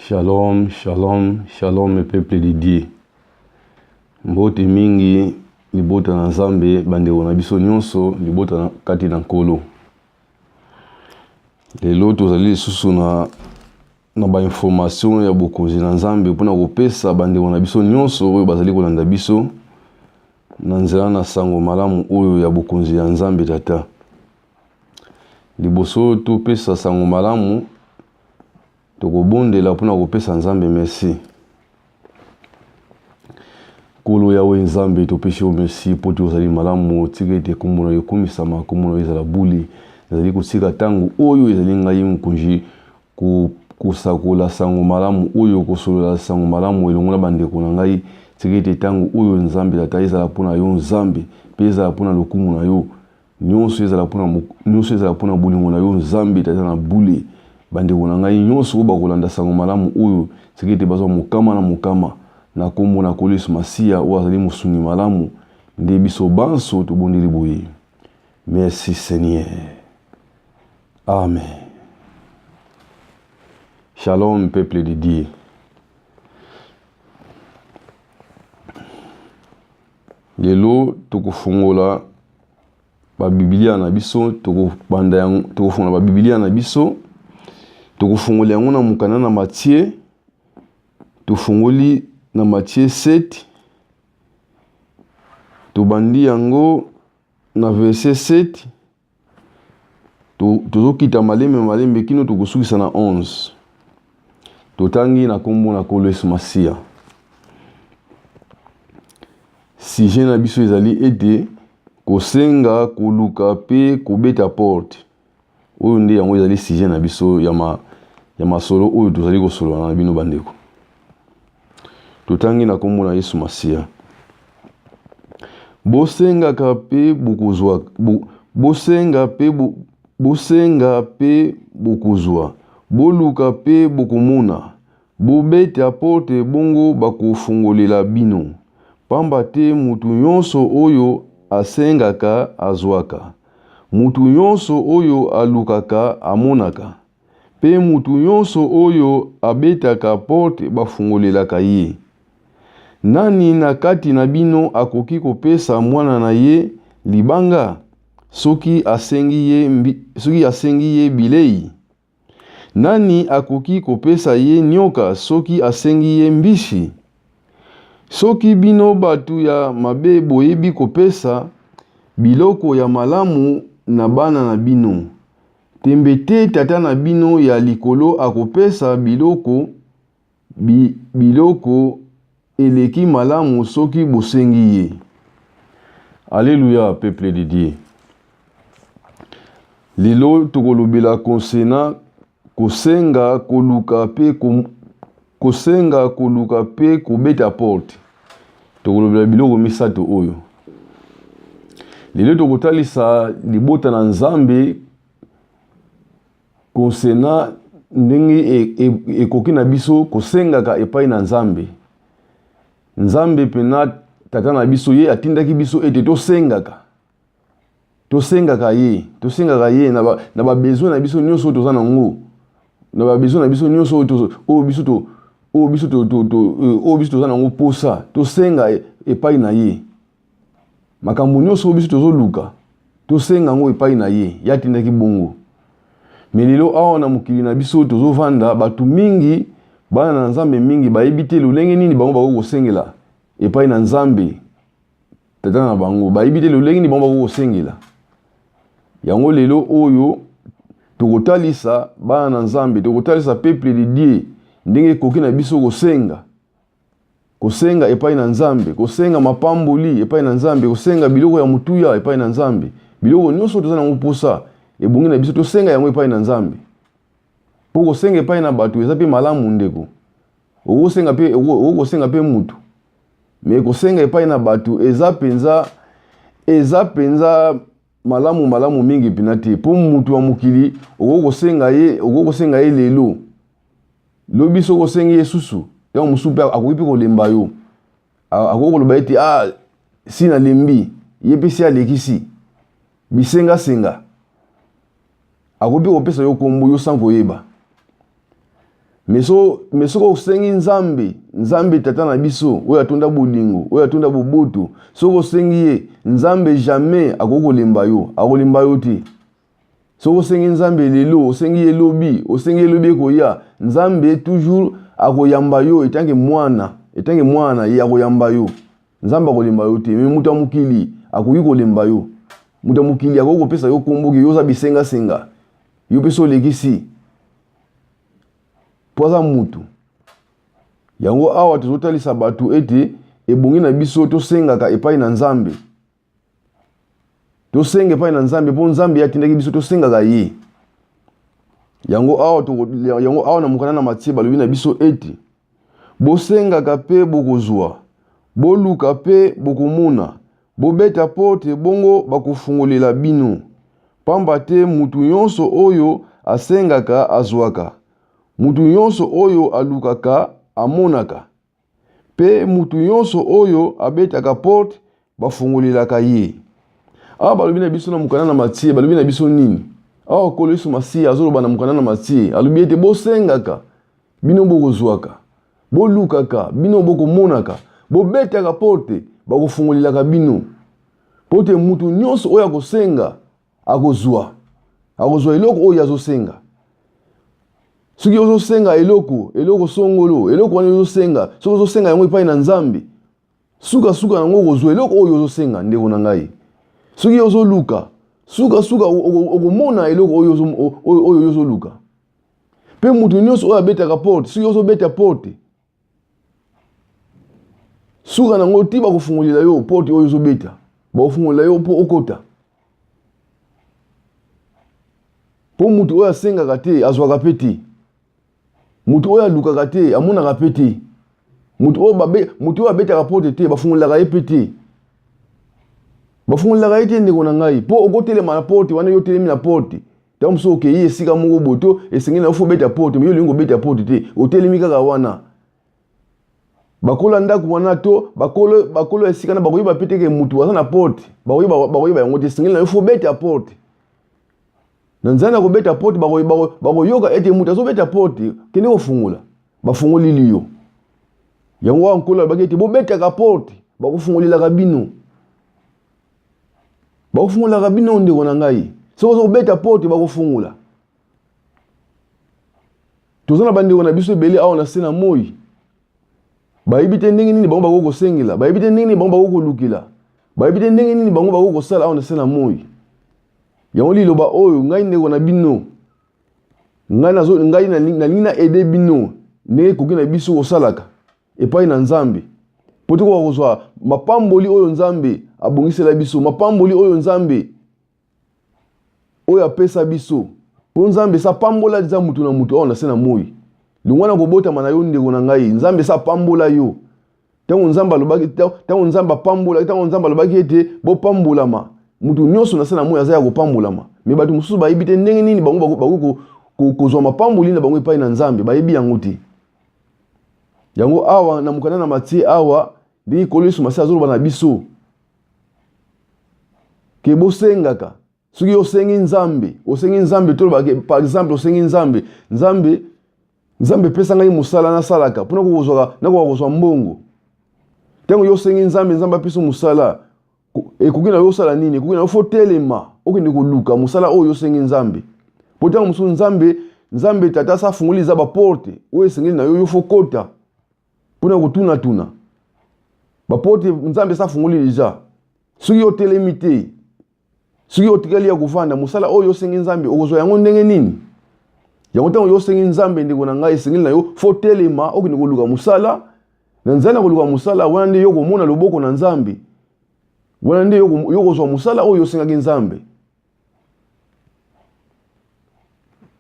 Shalom, shalom, shalom peuple de Dieu. Mbote mingi libota na Nzambe, bandeko na biso nyonso, libota na kati na Nkolo. Lelo tozali lisusu na na ba information ya bokonzi na Nzambe mpona kopesa bandeko na biso nyonso oyo bazali kolanda biso na nzela na sango malamu oyo ya bokonzi ya Nzambe Tata. Liboso topesa sango malamu, tokobondela mpona kopesa Nzambe merci. Nkolo Yawe Nzambe, topesi yo merci mpo te ozali malamu. Tika ete nkombo na yo ekumisama, nkombo na yo ezala bule. Nazali kotika ntango oyo ezali ngai mokonzi kosakola sango malamu oyo, kosolola sango malamu elongo na bandeko na ngai. Tika ete ntango oyo Nzambe Tata ezala mpo na yo Nzambe, mpe ezala mpo na lokumu na yo. Nyonso ezala mpo na nyonso ezala mpo na bolingo na yo Nzambe Tata na bule. Bandeko na ngai nyonso oyo bakolanda sango malamu oyo, tika ete bazwa mokama na mokama na nkombo na Nkolo Yesu Masiya oyo azali mosungi malamu, nde biso banso tobondeli boye. Merci Seigneur. Amen. Shalom peuple de Dieu. Lelo tokofungola ba Biblia na biso, tokobanda yango, tokofungola ba Biblia na biso, tokofungola yango na mokanda na Matthieu, tofungoli na Matthieu 7, tobandi yango na verset 7 tozokita malembe malembe kino tokosukisa na 11. Totangi na nkombo na Nkolo Yesu Masiya. Sujet na biso ezali ete kosenga, koluka mpe kobeta porte. Oyo nde yango ezali sujet na biso ya, ma, ya masolo oyo tozali kosolola na bino bandeko. Totangi na nkombo na Yesu Masiya. Bosengaka mpe bokozwa, bo, bosenga mpe bo, bosenga mpe bokozwa, boluka mpe bokomona, bobeta porte bongo bakofungolela bino. Pamba te moto nyonso oyo asengaka azwaka, moto nyonso oyo alukaka amonaka. Mpe mutu nyonso oyo abetaka porte bafungolelaka ye. Nani na kati na bino akoki kopesa mwana na ye libanga soki asengi ye, soki asengi ye bilei? Nani akoki kopesa ye nyoka soki asengi ye mbisi? Soki bino bato ya mabe boyebi kopesa biloko ya malamu na bana na bino, Tembe te Tata na bino ya likolo akopesa biloko bi, biloko eleki malamu soki bosengi ye. Alleluia, peuple de Dieu. Lelo tokolobela concernant kosenga, koluka pe kosenga, koluka pe kobeta porte. Tokolobela biloko misato oyo. Lelo tokotalisa libota na Nzambe concernant ndenge e, e, ekoki na biso kosengaka epai na Nzambe. Nzambe pena tata na biso ye atindaki biso ete tosengaka tosengaka ye tosengaka ye na ba, na ba besoin na biso nyonso oyo toza na yango na ba besoin na biso nyonso oyo biso to oyo biso to, to, to, euh, oyo biso toza na yango posa tosenga e, epai na ye makambo nyonso oyo biso tozoluka tosenga yango epai na ye ye atindaki bongo me lelo awa na mokili na biso tozovanda bato mingi bana na nzambe mingi bayebi te lolenge nini bango bakoki kosengela epai na nzambe tata na bango bayebi te lolenge nini bango bakoki kosengela yango lelo oyo tokotalisa bana na nzambe tokotalisa peuple de dieu ndenge ekoki na biso kosenga kosenga epai na nzambe kosenga mapamboli epai na nzambe kosenga biloko ya motuya epai na nzambe biloko nyonso toza nango mposa ebongi na biso tosenga yango epai na nzambe mpo kosenga epai na bato eza mpe malamu ndeko okosenga mpe okosenga mpe mutu me kosenga epai na bato eza mpenza eza mpenza malamu malamu mingi mpena te mpo mutu ya mokili okoki kosenga ye okoki kosenga ye lelo lobi soki osengi ye susu ntango mosusu mpe akoki mpe kolemba yo akoki koloba ete ah si nalembi ye mpe si alekisi bisengasenga akoki mpe kopesa yo nkombo yo sans koyeba. Mais soki osengi Nzambe, Nzambe tata na biso oyo atonda bolingo, oyo atonda boboto, soki osengi ye, Nzambe jamais akoki kolemba yo, akolemba yo te. Soki osengi Nzambe lelo, osengi ye lobi, osengi ye lobi ekoya, Nzambe toujours akoyamba yo etanke mwana, etanke mwana ye akoyamba yo. Nzambe akolemba yo te. Mais moto ya mokili akoki kolemba yo. Moto ya mokili akoki kopesa yo kombo ke yo oza bisengasenga, yo mpe so olekisi mpo aza mutu. Yango awa tozotalisa bato ete ebongi na biso tosengaka epai na Nzambe, tosenga epai na Nzambe mpo Nzambe ye atindaki biso tosengaka ye. Yango awa, yango awa na mokanda na Matie balobi na biso ete bosengaka mpe bokozwa, boluka mpe bokomona, bobeta porte bongo bakofungolela bino. Pamba te mutu nyonso oyo asengaka azwaka, mutu nyonso oyo alukaka amonaka, mpe mutu nyonso oyo abetaka porte bafungolelaka ye. Awa balobi na biso na mokanda na Matie, balobi na biso nini? Awa Nkolo Yesu Masiya azoloba na mokanda na Matie, alobi ete bosengaka, bino bokozwaka, bolukaka, bino bokomonaka, bobetaka porte, bakofungolelaka bino. Mpo te mutu nyonso oyo akosenga akozwa, akozwa eloko oyo azosenga. Soki ozosenga eloko, eloko songolo, eloko wana ozosenga, soki ozosenga yango epai na Nzambe, sukasuka yango okozwa eloko oyo ozosenga. Ndeko na ngai, soki ozoluka, sukasuka okomona eloko oyo ozoluka. Mpe moto nyonso oyo abetaka porte, soki ozobeta porte, suka nango ti bakofungolela yo porte oyo ozobeta, bakofungolela yo mpo okota. Mpo moto oyo asengaka te azwaka mpe te, moto oyo alukaka te amonaka mpe te, moto oyo abetaka porte te bafungolelaka ye mpe te, bafungolelaka ye te. Ndeko na ngai, mpo okotelema na porte wana, yo otelemi na porte, ntango mosusu okei esika moko boye to esengeli na yo fo obeta porte, me yo olingi kobeta porte te, otelemi kaka wana. Bakolo ya ndako wana to bakolo ya esika na bakoyeba mpe te ke motu aza na porte, bakoyeba yango te. Esengeli na yo fo obeta porte. Na nzela na kobeta porte, bakoyoka ete moto azobeta porte, kende kofungola, bafungolili yo. Yango wana Nkolo alobaki ete bobetaka porte, bakofungolelaka bino, bakofungolelaka bino. Ndeko na ngai, soki oza kobeta porte, bakofungola. Toza na bandeko na biso ebele awa na se na moi, bayebi te ndenge nini bango bakoki kosengela, bayebi te ndenge nini bango bakoki kolukela, bayebi te ndenge nini bango bakoki kosala awa na se na moi. Yango liloba oyo ngai ndeko na bino, ngai nazo, ngai nalingi na aide bino ndenge ekoki na biso kosalaka epai na Nzambe, mpo tokoka kozwa mapamboli oyo Nzambe abongisela biso, mapamboli oyo Nzambe oyo apesa biso. Mpo Nzambe esa pambola eza mutu na mutu awa na se na moi. Longwa na kobotama na yo ndeko na ngai, Nzambe esa pambola yo. Ntango Nzambe alobaki, ntango Nzambe apambola, ntango Nzambe alobaki ete bopambolama, mutu nyonso na se na moi aza ya kopambolama. Me bato mosusu bayebi te ndenge nini bango bakoki kozwa mapamboli na bango epai na Nzambe, bayebi yango te. Yango awa na mokanda na Matie awa, ndenge Nkolo Yesu Masiya azoloba na biso ke bosengaka. Soki osengi Nzambe, osengi Nzambe, toloba ke par exemple osengi Nzambe, Nzambe, Nzambe pesa ngai mosala nasalaka mpona kokozwaka, nakoka kozwa mbongo. Ntango yo osengi Nzambe, Nzambe apesi mosala, ekoki na yo osala nini? Ekoki na yo fo telema, okende koluka mosala oyo osengi Nzambe. Mpo ntango mosusu Nzambe, Nzambe tata asa afungoli eza baporte oyo esengeli na yo, yo fo kota mpona kotunatuna baporte Nzambe asa afungoli deja. Soki yo otelemi te, soki otikali ya kovanda, mosala oyo osengi Nzambe okozwa yango ndenge nini? Yango ntango yo osengi Nzambe, ndeko na ngai, esengeli na yo fo telema, okende koluka mosala. Na nzela na koluka mosala wana nde yo komona loboko na Nzambe, wana nde yo kozwa mosala oyo osengaki Nzambe.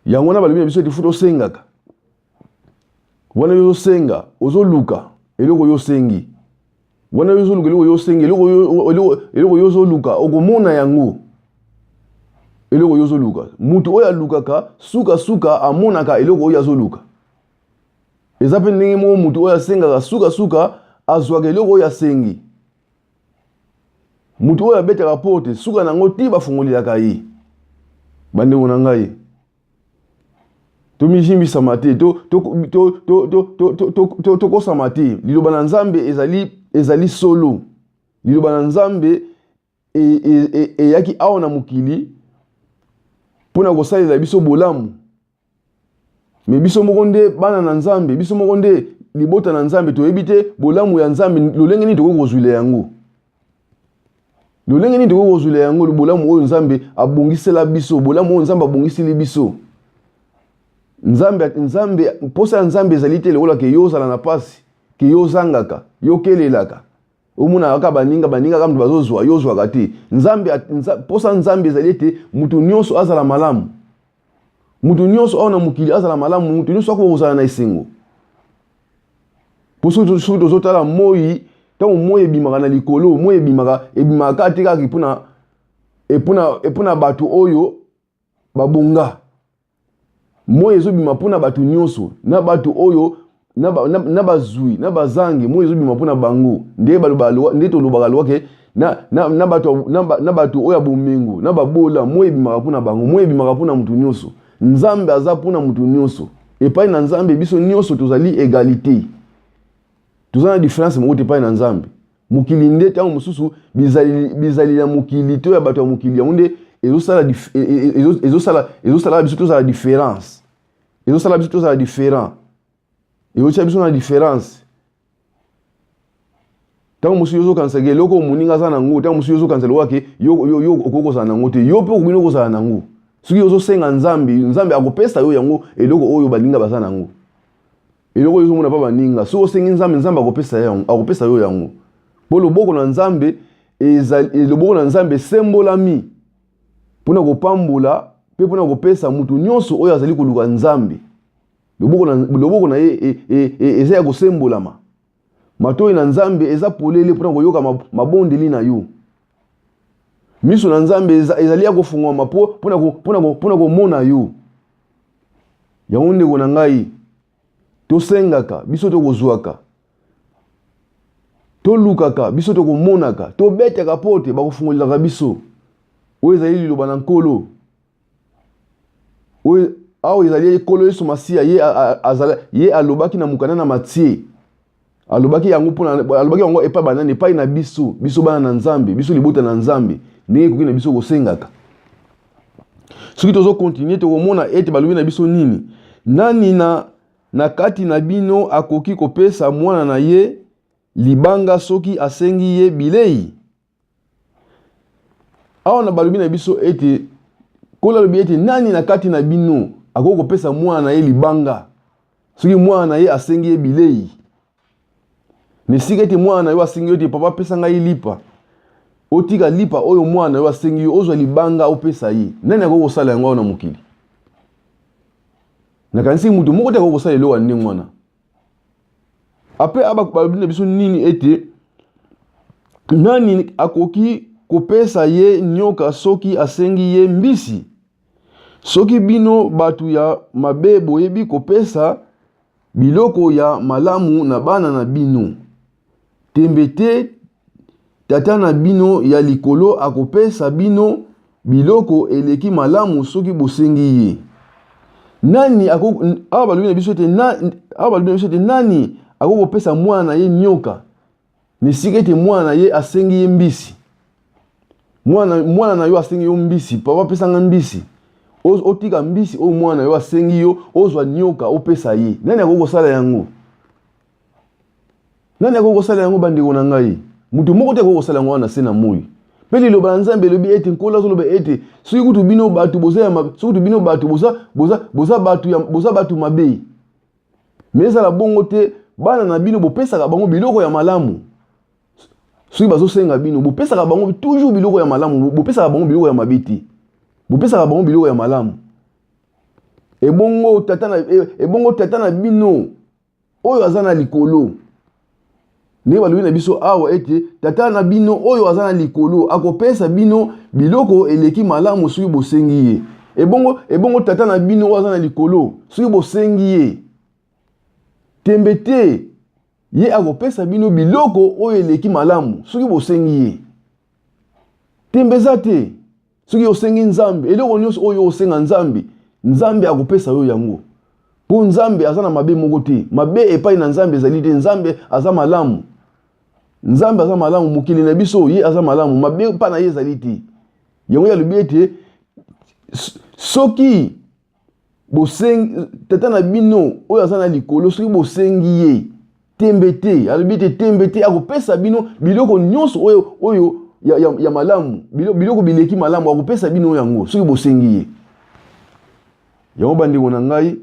Yango wana balobi na biso ete fo tosengaka. Wana yo ozosenga, ozoluka eloko yo osengi, wana yo ozoluka eloko yo osengi, eloko yo ozoluka okomona yango. Eloko yo ozoluka, moto oyo alukaka sukasuka amonaka eloko oyo azoluka. Eza mpe ndenge moko moto oyo asengaka sukasuka azwaka eloko oyo asengi. Moto oyo abetaka porte suka na yango ti bafungolelaka ye. Bandeko na ngai, Tomizimbisama te, tokosama te. Liloba na Nzambe ezali, ezali solo. Liloba na Nzambe eyaki e, e, awa na mokili mpo na kosalela biso bolamu. Me biso moko nde bana na Nzambe, biso moko nde libota na Nzambe, toyebi te bolamu ya Nzambe lolenge nini tokoki kozwila yango. Lolenge nini tokoki kozwila yango bolamu oyo Nzambe abongisela biso, bolamu oyo Nzambe abongiseli biso. Nzambe, Nzambe, mposa ya Nzambe ezali te lokola ke yo ozala na pasi, ke yo ozangaka, yo okelelaka. Omonaka kaka baninga, baninga kaka moto bazozwa, yo ozwaka te. Nzambe, mposa Nzambe ezali ete moto nyonso azala malamu. Moto nyonso awa na mokili azala malamu, moto nyonso akoka kozala na esengo. Mpo soki tozotala moi, ntango moi ebimaka na likolo, moi ebimaka, ebimaka kaka te kaka mpona mpona bato oyo babonga. Moi ezobima mpona bato nyonso, na bato oyo na, ba, na, na bazwi na bazangi, moi ezobima mpona bango. Nde baloba nde tolobaka loka ke na, na, na bato na, na bato oyo ya bomengo na babola, moi ebimaka mpona bango, moi ebimaka mpona moto nyonso. Nzambe aza mpona moto nyonso. Epai na Nzambe biso nyonso tozali egalite, toza na différence moko te epai na Nzambe. Mokili nde ntango mosusu bizaleli bizaleli ya mokili to ya bato ya mokili yango nde ezosala ezosala ezosala biso tozala différence, ezosala biso tozala différent, ezotia biso na différence. Ntango mosusu yo ozokanisaka eloko oyo moninga aza nango, ntango mosusu yo ozokanisa lokola ke yo, yo, yo okoki kozala nango te, yo mpe okoki kozala nango. Soki ozosenga Nzambe, Nzambe akopesa yo yango, eloko oyo baninga baza nango, eloko oyo ozomona mpa baninga. Soki osengi Nzambe, Nzambe akopesa yango, akopesa yo yango. Mpo loboko na Nzambe ezali, loboko na Nzambe esembolami mpo na kopambola mpe mpo na kopesa moto nyonso oyo azali koluka Nzambe. Loboko na, loboko na ye e, e, e, eza ya kosembolama. Matoi na Nzambe eza polele mpo na koyoka mabondeli na yo. Miso na Nzambe ezali ya kofungwama mpo na komona yo. Yango ndeko na ngai, tosengaka biso tokozwaka, tolukaka biso tokomonaka, tobetaka porte bakofungolelaka biso. Oyo ezali liloba na Nkolo. Oyo awa ezali Nkolo Yesu Masiya, ye azala, ye alobaki na mokanda na Matie, alobaki yango mpona, alobaki yango epai banani? Epai na biso, biso bana na Nzambe, biso libota na Nzambe, ndenge ekoki na biso kosengaka. Soki tozo continuer tokomona ete balobi na biso nini? Nani na na kati na bino akoki kopesa mwana na ye libanga soki asengi ye bilei? Awa na balobi na biso ete Nkolo alobi ete nani na kati na bino akoki kopesa mwana na ye libanga soki mwana na ye asengi ye bilei? Na esika ete mwana na yo asengi yo ete papa pesa ngai lipa, otika lipa oyo mwana na yo asengi yo, ozwa libanga opesa ye. Nani akoki kosala yango awa na mokili? Nakanisi moto moko te akoki kosala eloko ya ndenge wana. Apres aba balobi na biso nini? Ete nani akoki kopesa ye nyoka soki asengi ye mbisi? Soki bino bato ya mabe boyebi kopesa biloko ya malamu na bana na bino, tembe te Tata na bino ya likolo akopesa bino biloko eleki malamu soki bosengi ye. Nani ako, awa balobi na biso ete na, awa balobi na biso ete nani akoki kopesa mwana na ye nyoka na esika ete mwana na ye asengi ye mbisi? Mwana, mwana na yo asengi yo mbisi, papa apesa nga mbisi, otika mbisi oyo mwana na yo asengi yo, ozwa nyoka opesa ye. Nani akoki kosala yango? Nani akoki kosala yango, bandeko na ngai? Moto moko te akoki kosala yango wana na se na moi. Mpe liloba na Nzambe elobi ete, Nkolo azoloba ete, soki kutu bino bato boza ya soki kutu bino bato boza, boza, boza bato ya, boza bato mabe, me ezala bongo te, bana na bino bopesaka bango biloko ya malamu. Soki bazosenga bino, bopesaka bango toujours biloko ya malamu, bopesaka bango biloko ya mabe te, bopesaka bango biloko ya malamu. Ebongo tata na, ebongo tata na bino oyo aza na likolo, ndenge balobi na biso awa ete tata na bino oyo aza na likolo akopesa bino biloko eleki malamu soki bosengi ye. Ebongo, ebongo tata na bino oyo aza na likolo, soki bosengi ye, tembe te ye akopesa bino biloko oyo eleki malamu soki bosengi ye. Tembe eza te. Soki osengi Nzambe, eloko nyonso oyo osenga Nzambe, Nzambe akopesa yo yango. Mpo Nzambe aza na mabe moko te. Mabe epai na Nzambe ezali te. Nzambe aza malamu. Nzambe aza malamu, mokili na biso ye aza malamu, mabe mpa na ye ezali te. Yango ye alobi ete soki bosengi tata na bino oyo aza na likolo, soki bosengi ye tembe te, alobi ete tembe te akopesa bino biloko nyonso oyo, oyo ya, ya, ya malamu, biloko bileki malamu akopesa bino yango soki bosengi ye. Yango bandeko na ngai,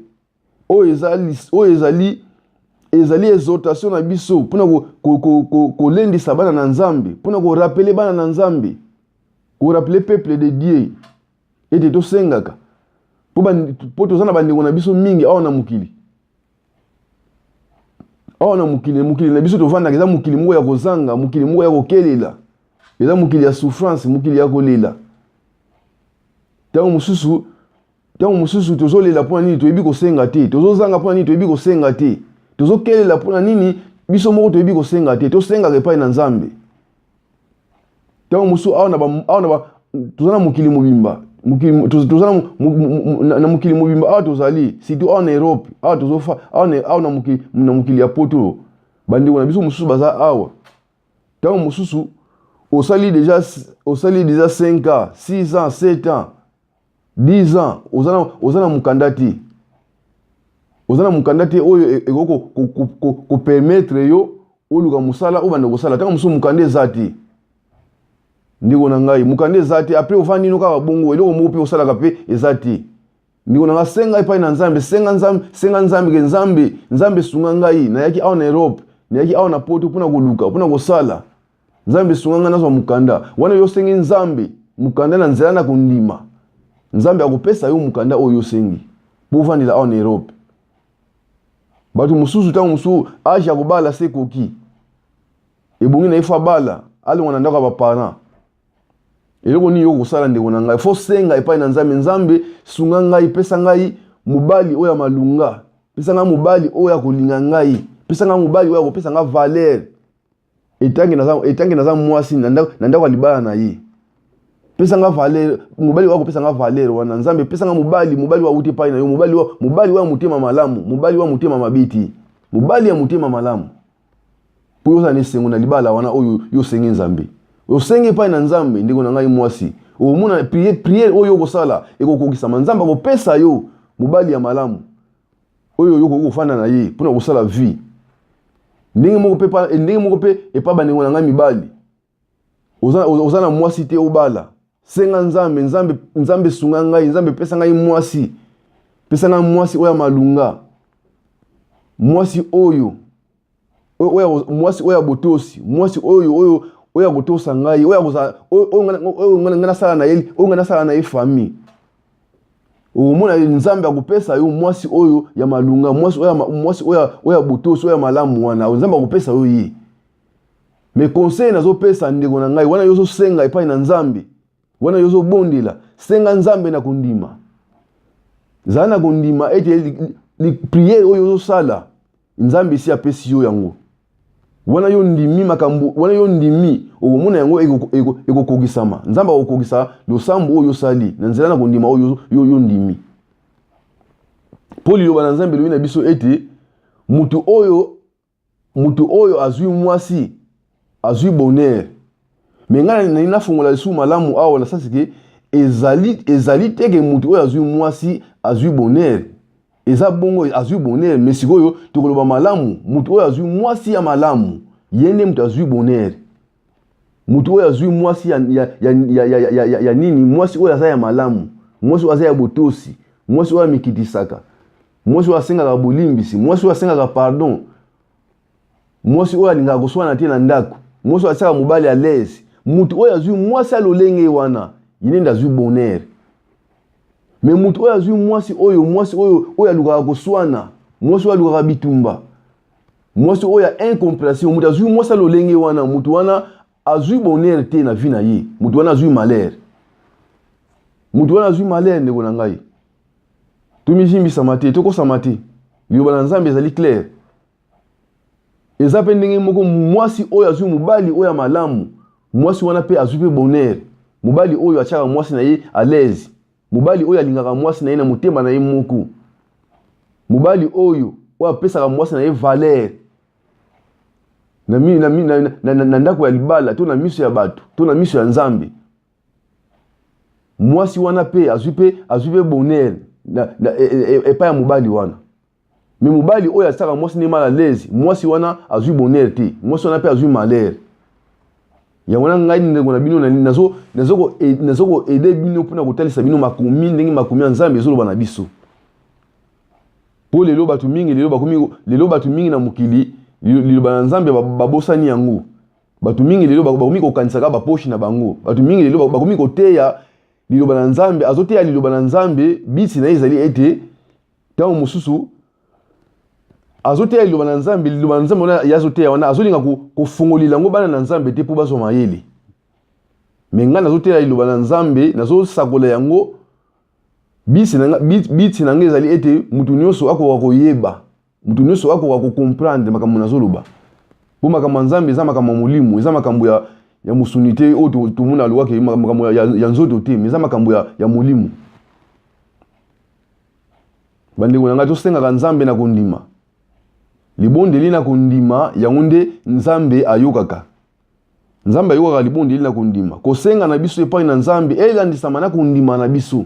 oyo ezali, oyo ezali ezali exhortation na biso mpona kolendisa ko, ko, ko bana na Nzambe, mpona korapele bana na Nzambe, korapele peuple de Dieu ete tosengaka mpo toza na bandeko na biso mingi awa na mokili awa na mokili mokili na biso tovandaka eza mokili moko ya kozanga, mokili moko ya kokelela, eza mokili ya souffrance, mokili ya kolela. Ntango mosusu ntango mosusu tozolela mpo na nini toyebi kosenga te, tozozanga mpo na nini toyebi kosenga te, tozokelela mpo na nini biso moko toyebi kosenga te. Tosengaka epai na Nzambe. Ntango mosusu awa na ba, awa na ba, toza na mokili mobimba, mokili, toza na, na mokili mobimba awa tozali, surtout awa na Europe, awa tozofa awa na, awa na mokili, na mokili ya poto, bandeko na biso mosusu baza awa. Ntango mosusu osali deja, osali deja 5 ans, 6 ans, 7 ans, 10 ans, oza na, oza na mokanda te, oza na mokanda te oyo ekoki kopermettre yo oluka mosala obanda kosala. Ntango mosusu mokanda eza te, ndeko na ngai, mokanda eza te, apres ofandi no kaka bongo, eloko moko mpe osalaka mpe eza te. Ndeko na ngai, senga epai na Nzambe, senga Nzambe, senga Nzambe ke Nzambe, Nzambe sunga ngai, nayaki awa na Europe, nayaki awa na poto mpona koluka, mpona kosala. Nzambe sunga ngai nazwa mokanda wana. Yo osengi Nzambe mokanda na nzela na kondima, Nzambe akopesa yo mokanda oyo osengi mpo ovandela awa na Europe. Bato mosusu ntango mosusu age ya kobala se ekoki, ebongi na ye fo abala, alongwa na ndako ya baparent. Eloko nini yo kosala ndeko na ngai? Fo senga epai na Nzambe, Nzambe sunga ngai, pesa ngai mobali oyo ya malunga, pesa ngai mobali oyo akolinga ngai, pesa ngai mobali oyo akopesa ngai valeur etange naza, etange naza mwasi na ndako ya libala na ye. Pesa ngai valeur, mobali oyo akopesa ngai valeur wana. Nzambe pesa ngai mobali, mobali oyo awuti epai na yo, mobali oyo, mobali oyo ya motema malamu, mobali oyo ya motema mabe te, mobali ya motema malamu, mpo ozala na esengo na libala wana oyo yo osengi Nzambe, osengi epai na Nzambe. Ndeko na ngai mwasi, omona priere oyo okosala ekokokisama. Nzambe akopesa yo mobali ya malamu oyo yo okoki kofanda na ye mpona kosala vie. Ndenge moko mpe, ndenge moko mpe epai bandeko na ngai mibali, oza, oza na mwasi te obala, senga Nzambe, Nzambe, Nzambe sunga ngai, Nzambe pesa ngai mwasi, pesa ngai mwasi oyo ya malunga, mwasi oyo oyo, mwasi oyo ya botosi, mwasi oyo oyo oyo akotosa ngai, oyo akozala, oyo ngai nasala na ye, oyo ngai nasala na ye famille. Okomona Nzambe akopesa yo mwasi oyo ya malunga, mwasi oyo, mwasi oyo, oyo ya botosi, oyo ya malamu wana, Nzambe akopesa yo ye. Mais conseil nazopesa ndeko na ngai wana, yo ozosenga epai na Nzambe wana, yo ozobondela, senga Nzambe na kondima, zala na kondima ete priere oyo ozosala Nzambe esi apesi yo yango wana. Yo ndimi makambo wana, yo ndimi, okomona yango ekokokisama. Nzambe akokokisa losambo oyo osali na nzela na kondima oyo yo, yo ndimi. Mpo liloba na Nzambe elobi na biso ete moto oyo, moto oyo azwi mwasi azwi bonheur. Me ngai nalingi nafongola lisusu malamu awa na sasi ke ezali, ezali te ke moto oyo azwi mwasi azwi bonheur. Eza bongo, azwi bonheur, me sikoyo tokoloba malamu, moto oyo azwi mwasi ya malamu, ye nde moto azwi bonheur. Moto oyo azwi mwasi ya, ya, ya, ya, ya, ya, ya, ya nini, mwasi oyo aza ya malamu, mwasi oyo aza ya botosi, mwasi oyo amikitisaka, mwasi oyo asengaka bolimbisi, mwasi oyo asengaka pardon, mwasi oyo alingaka koswana te na ndako, mwasi oyo atiaka mobali à l'aise. Moto oyo azwi mwasi ya lolenge wana, ye nde azwi bonheur. Me moto oyo azwi mwasi oyo, mwasi oyo oyo alukaka koswana, mwasi oyo alukaka bitumba, mwasi oyo ya incompréhension, moto azwi mwasi ya lolenge wana, moto wana azwi bonheur te na vie na ye, moto wana azwi malheur, moto wana azwi malheur. Ndeko na ngai, tomizimbisama te, tokosama te, liloba na Nzambe ezali clair. Eza mpe ndenge moko, mwasi oyo azwi mobali oyo ya malamu, mwasi wana mpe azwi mpe bonheur. Mobali oyo atiaka mwasi na ye à l'aise, mobali oyo alingaka mwasi na ye na motema na ye moko. Mobali oyo oyo apesaka mwasi na ye valeur na, na, na, na, na, na ndako ya libala to na miso ya bato to na miso ya Nzambe, mwasi wana mpe azwi mpe azwi mpe bonheur e, e, e, epai ya mobali wana. Me mobali oyo asaka mwasi ne mal à l'aise, mwasi wana azwi bonheur te, mwasi wana mpe azwi malheur. Yango wana ngai ndeko na bino nazo nazo ko aider bino mpona kotalisa bino makomi, ndenge makomi ya Nzambe ezoloba na biso. Mpo lelo bato mingi lelo bakomi lelo bato mingi na mokili liloba na Nzambe babosani yango. Bato mingi lelo bakomi kokanisaka baposhi na bango. Bato mingi lelo bakomi koteya liloba na Nzambe, azoteya liloba na Nzambe, biti na ye ezali ete ntango mosusu azoteya liloba na Nzambe, liloba na Nzambe wana ye azoteya wana azolinga kofongolela yango bana na Nzambe te mpo bazwa mayele. Me ngai nazoteya liloba na Nzambe, nazosakola yango, biti na ngai ezali ete moto nyonso akoka koyeba, moto nyonso akoka kocomprendre makambo nazoloba. Mpo makambo ya Nzambe eza makambo ya molimo, eza makambo ya, ya mosuni te oyo tomona alobaki makambo ya, ya nzoto te, me eza makambo ya, ya molimo. Bandeko na ngai, tosengaka Nzambe na kondima. Libondeli na kondima, yango nde Nzambe ayokaka. Nzambe ayokaka libondeli na kondima. Kosenga na biso epai na Nzambe elandisama na kondima na biso.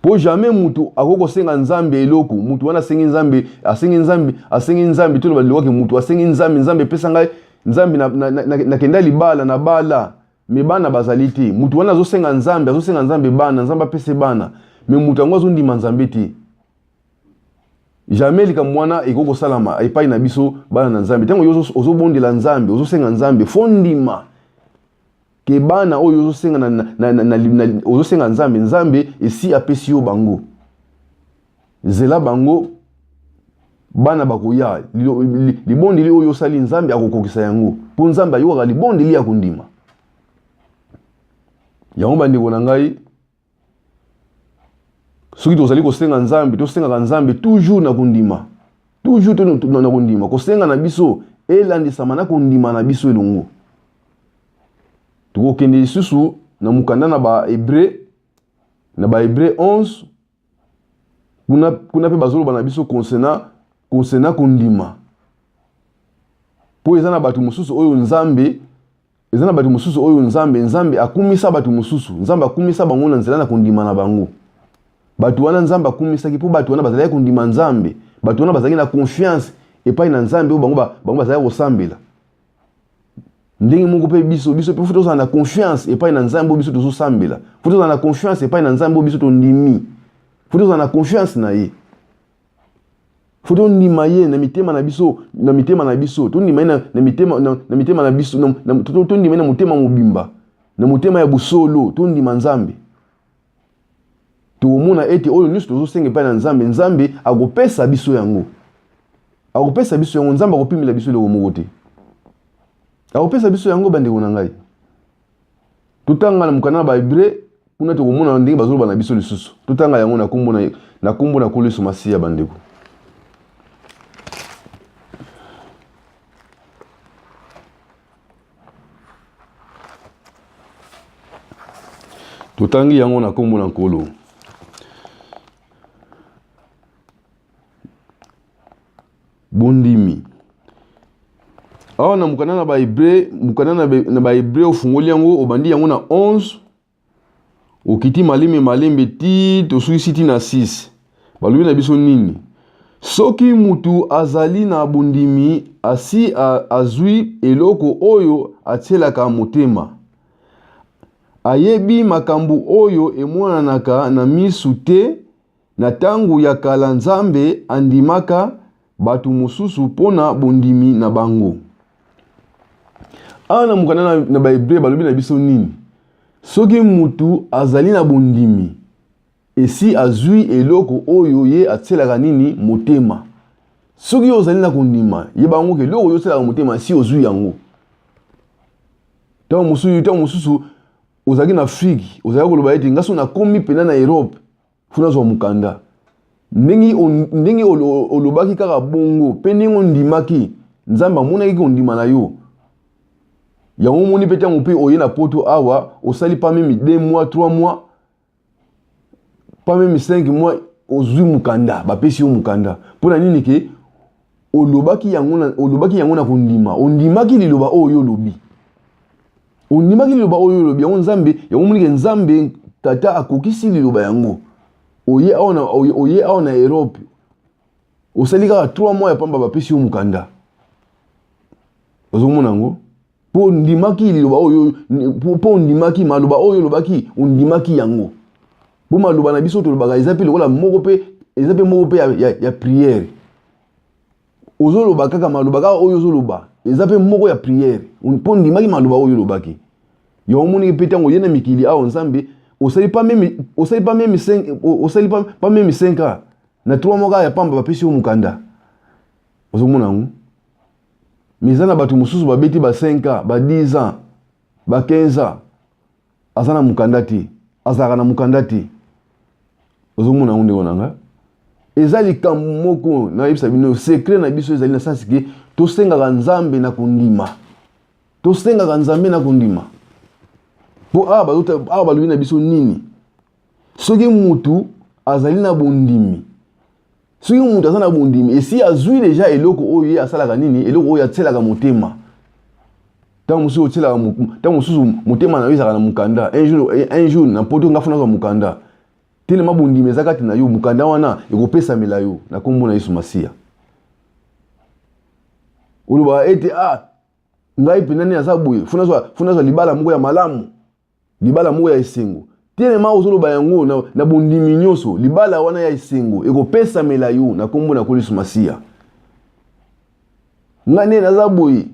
Po jamais mutu akoki kosenga Nzambe eloko, mutu wana asengi Nzambe, asengi Nzambe, asengi Nzambe, toloba lilokaki mutu asengi Nzambe, Nzambe epesa ngai, Nzambe nakenda na, na, na libala, na bala, me bana bazali te. Mutu wana azosenga Nzambe, azosenga Nzambe bana, Nzambe apese bana, me mutu yango azondima Nzambe te. Jamais likambo wana ekoki kosalama epai na biso bana na Nzambe. Ntango yo ozobondela Nzambe, ozosenga Nzambe, fo ndima ke bana oyo ozosenga na, na, na, na, na, ozosenga Nzambe, Nzambe esi apesi yo bango. Zela bango, bana bakoya. Libondeli oyo osali, Nzambe akokokisa yango, mpo Nzambe ayokaka libondeli ya kondima. Yango bandeko na ngai, soki tozali kosenga Nzambe, tosengaka Nzambe toujours na kondima, toujours na kondima. Kosenga na biso elandisama na kondima na biso elongo. Tokokende lisusu na mokanda na ba Hebreu, na ba Hebreu 11, kuna kuna mpe bazoloba na biso concernant concernant kondima. Mpo eza na bato mosusu oyo Nzambe, eza na bato mosusu oyo Nzambe, Nzambe akumisa bato mosusu, Nzambe akumisa bango na nzela na kondima na bango. Bato wana Nzambe akumisaki mpo bato wana bazalaki kondima Nzambe, bato wana bazalaki na confiance epai na Nzambe oyo bango bango bazalaki kosambela. Ndenge moko mpe biso, biso mpe fo tozala na confiance epai na Nzambe oyo biso tozosambela, fo tozala na confiance epai na Nzambe oyo biso tondimi, fo tozala na confiance na ye, fo tondima ye na mitema na biso, na mitema na biso tondima ye na, na mitema, na, na mitema na biso, na, na, tondima ye na motema mobimba, na motema ya bosolo, tondima Nzambe. Tokomona ete oyo nyonso tozosenga epai na Nzambe, Nzambe akopesa biso yango, akopesa biso yango. Nzambe akopimela biso eloko moko te, akopesa biso yango. Bandeko na ngai, totanga na mokanda na Bahebre, kuna tokomona ndenge bazoloba na biso lisusu. Totanga yango na kombo na, na kombo na Nkolo Yesu Masiya. Bandeko, totangi yango na kombo na Nkolo. Bondimi awa na mokanda na Bahebre, mokanda na Bahebre, ofungoli yango, obandi yango na 11, okiti malembe malembe ti tosukisi ti na 6. Balobi na biso nini? Soki mutu azali na bondimi, asi azwi eloko oyo atielaka motema. Ayebi makambo oyo emonanaka na misu te. Na tango ya kala Nzambe andimaka bato mosusu mpo na bondimi na bango. Awa na mokanda na, na Bahebre balobi na biso nini? Soki mutu azali na bondimi, esi azwi eloko oyo ye atielaka nini motema. Soki yo ozali na kondima, yeba yango ke eloko oyo otielaka motema esi ozwi yango. Ntango mosusu, ntango mosusu ozalaki na Afrique, ozalaki koloba ete nga soki nakomi mpenza na Europe, fo nazwa mokanda. Ndenge ndenge olobaki kaka bongo mpe ndenge ondimaki, Nzambe amonaki kondima na yo. Yango omoni mpe ntango mpe oye na poto awa, osali pas meme 2 mois, 3 mois, pas meme 5 mois. ozwi mokanda, bapesi yo mokanda. Mpo na nini ke olobaki yango na, olobaki yango na kondima, ondimaki liloba oyo yo olobi. Ondimaki liloba oyo olobi yango Nzambe, yango omoni ke Nzambe tata akokisi liloba yango. Oye awa na, oye, oye awa na Europe, osali kaka 3 mois ya pamba bapesi yo mokanda. Ozomona yango? Mpo ondimaki liloba oyo, mpo ondimaki maloba oyo olobaki, ondimaki yango. Mpo maloba na biso tolobaka eza mpe lokola moko mpe eza mpe moko mpe ya, ya, ya priere. Ozoloba kaka maloba kaka oyo ozoloba eza mpe moko ya priere, mpo ondimaki maloba oyo olobaki. Yango omoniki mpe ntango oye na mikili awa Nzambe osali pas meme, osali pas meme 5, osali pas, pas meme 5 ans na 3 mois kaka ya pamba bapesi yo mokanda. Ozomona yango? Mais eza na bato mosusu babeti ba 5 ans, ba 10 ans, ba 15 ans, aza na mokanda te, azalaka na mokanda te. Ozomona yango ndeko na nga? Eza likambo moko nayebisa bino, secret na biso ezali na sens ke tosengaka Nzambe na kondima. Tosengaka Nzambe na kondima. Po awa awa balobi na biso nini? Soki mutu azali na bondimi, soki moto aza na bondimi esi azwi deja eloko oyo ye asalaka nini, eloko oyo atielaka motema. Ntango mosusu otielaka, ntango mosusu motema na yo ezalaka na mokanda. Un jour, un jour na poto nga funa azwa mokanda. Telema bondimi eza kati na yo, mokanda wana ekopesamela yo na nkombo na Yesu Masiya. Olobaka ete ah, ngai mpenza nde naza boye, funa azwa libala moko ya malamu, libala moko ya esengo. Telema ozoloba yango na, na bondimi nyonso, libala wana ya esengo ekopesamela yo na nkombo na Nkolo Yesu Masiya. Ngai nde naza boye.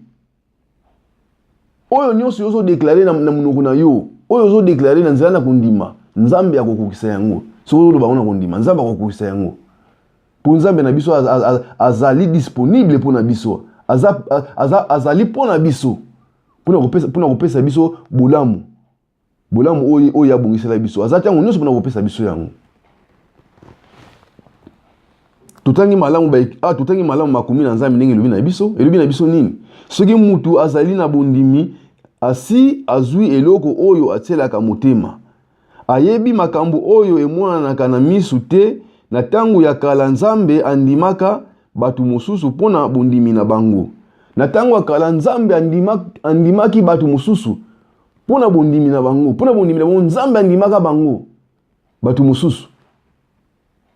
Oyo nyonso yo ozodeklare na, na monoko na yo, oyo ozodeklare na nzela na kondima, Nzambe akokokisa yango. Soki ozoloba yango na kondima, Nzambe akokokisa yango. Mpo Nzambe na biso az, az, azali disponible mpo na biso. Aza, aza, azali mpo na biso. Mpo na kopesa, mpo na kopesa biso bolamu. Bolamu oyo, oyo abongisela biso. Aza ntango nyonso mpo na kopesa biso yango. Totangi malamu ba, ah, totangi malamu makomi na Nzambe ndenge elobi na biso. Elobi na biso nini? Soki mutu azali na bondimi, asi azwi eloko oyo atielaka motema. Ayebi makambo oyo emonanaka na misu te. Na tango ya kala Nzambe andimaka bato mosusu mpo na bondimi na bango. Na tango ya kala Nzambe andima, andimaki bato mosusu mpo na bondimi na bango. Mpo na bondimi na bango Nzambe andimaka bango bato mosusu.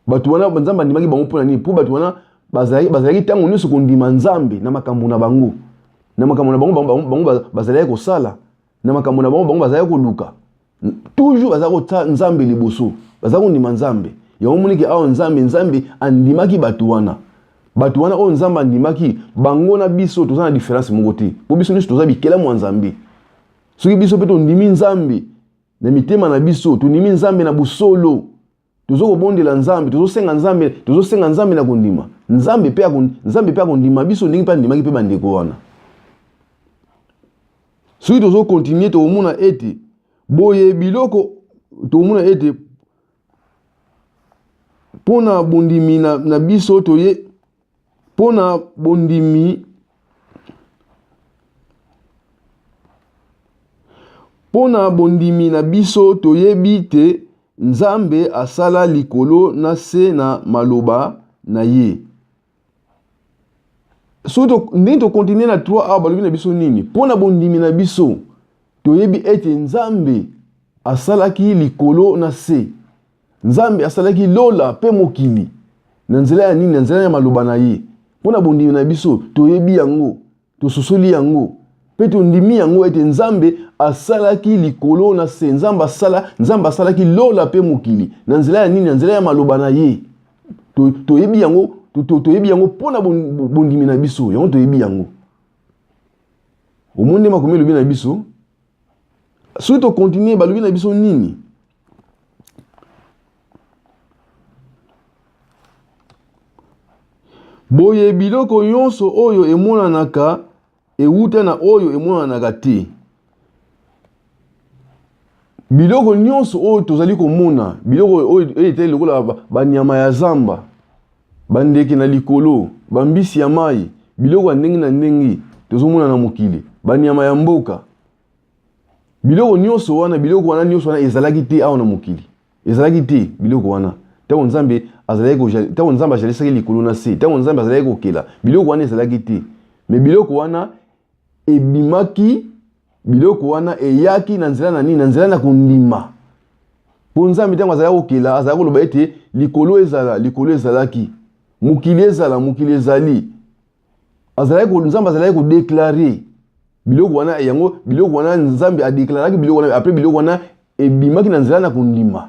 Bato wana Nzambe andimaki bango mpo na nini? Mpo bato wana bazalaki bazalaki ntango nyonso kondima Nzambe na makambo na bango. Na makambo na bango bango, bango bazalaki kosala, na makambo na bango bango bazalaki koluka. Toujours bazalaki kotia Nzambe liboso, bazalaki kondima Nzambe. Yango omoniki awa Nzambe, Nzambe andimaki bato wana. Bato wana oyo Nzambe andimaki, bango na biso toza na différence moko te. Mpo biso nyonso toza bikelamu ya Nzambe. Soki biso mpe tondimi Nzambe na mitema na biso, tondimi Nzambe na bosolo, tozo kobondela Nzambe, tozosenga Nzambe, tozosenga Nzambe na kondima. Nzambe mpe ako, Nzambe mpe akondima biso ndenge mpe andimaki mpe bandeko wana. Soki tozo continuer tokomona ete boye biloko, tokomona ete mpo na bondimi na, na biso toye mpo na bondimi mpo na bondimi na biso toyebi te Nzambe asala likolo na se na maloba na ye. Soki to, ndenge tokontinue na 3 awa balobi na biso nini? Mpo na bondimi na biso toyebi ete Nzambe asalaki likolo na se. Nzambe asalaki lola mpe mokili na nzela ya nini? Na nzela ya maloba na ye. Mpo na bondimi na biso toyebi yango, tososoli yango mpe tondimi yango ete Nzambe asalaki likolo na se. Nzambe asala, Nzambe asalaki lola mpe mokili na nzela ya nini? Na nzela ya maloba na ye. Toyebi yango, toyebi yango mpo na bondimi na biso, yango toyebi yango. Omoni nde makomi elobi na biso, soki tokontinue balobi na biso nini? Boye biloko nyonso oyo emonanaka ewuta na oyo emonanaka te. Biloko nyonso oyo tozali komona, biloko oyo etali lokola banyama ya zamba, bandeke na likolo, bambisi ya mai, biloko ya ndenge na ndenge tozomona na mokili, banyama ya mboka, biloko nyonso wana, biloko wana nyonso wana ezalaki te awa na mokili. Ezalaki te biloko wana. Ntango Nzambe azalaki, ntango Nzambe azalisaki likolo na se, ntango Nzambe azalaki kokela, biloko wana ezalaki te. Me biloko wana ebimaki, biloko wana eyaki na nzela na nini? Na nzela na kondima. Mpo Nzambe ntango azalaki kokela, azalaki koloba ete likolo ezala, likolo ezalaki. Mokili ezala, mokili ezali. Azalaki, Nzambe azalaki kodeklare biloko wana, yango biloko wana Nzambe adeklaraki biloko wana, apres biloko wana ebimaki na nzela na kondima.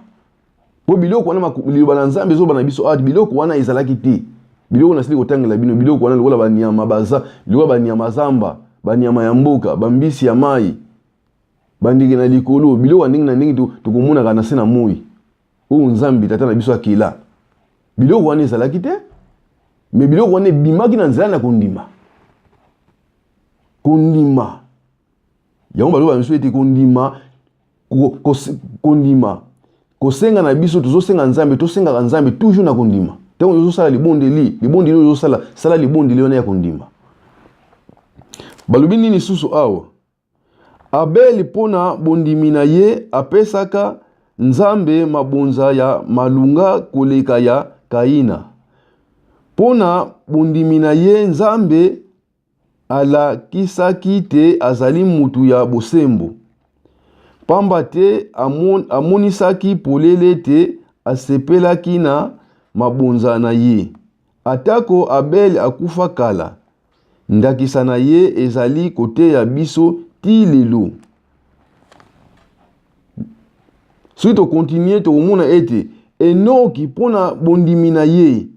Mpo biloko wana, liloba na Nzambe ezoloba na biso awa, biloko wana ezalaki te. Biloko nasili kotangela bino, biloko wana lokola banyama baza, lokola banyama zamba, banyama ya mboka, bambisi ya mai, bandeke na likolo, biloko ya ndenge na ndenge tokomonaka na se na moi oyo Nzambe Tata na biso akela. Biloko wana ezalaki te, me biloko wana ebimaki na nzela na kondima. Kondima yango baloba biso ete kondima, kondima kosenga na biso, tozosenga Nzambe, tosengaka Nzambe toujours na kondima. Ntango ozosala libondeli, libondeli oyo ozosala, sala libondeli wana ya kondima. Balobi nini susu awa? Abeli mpo na bondimi na ye apesaka Nzambe mabonza ya malunga koleka ya Kaina. Mpo na bondimi na ye Nzambe alakisaki te azali mutu ya bosembo, pamba te amonisaki polele te asepelaki na mabonza na ye. Atako Abele akufa kala, ndakisa na ye ezali koteya biso tii lelo. Soki tokontinue, tokomona ete Enoki, mpo na bondimi na ye,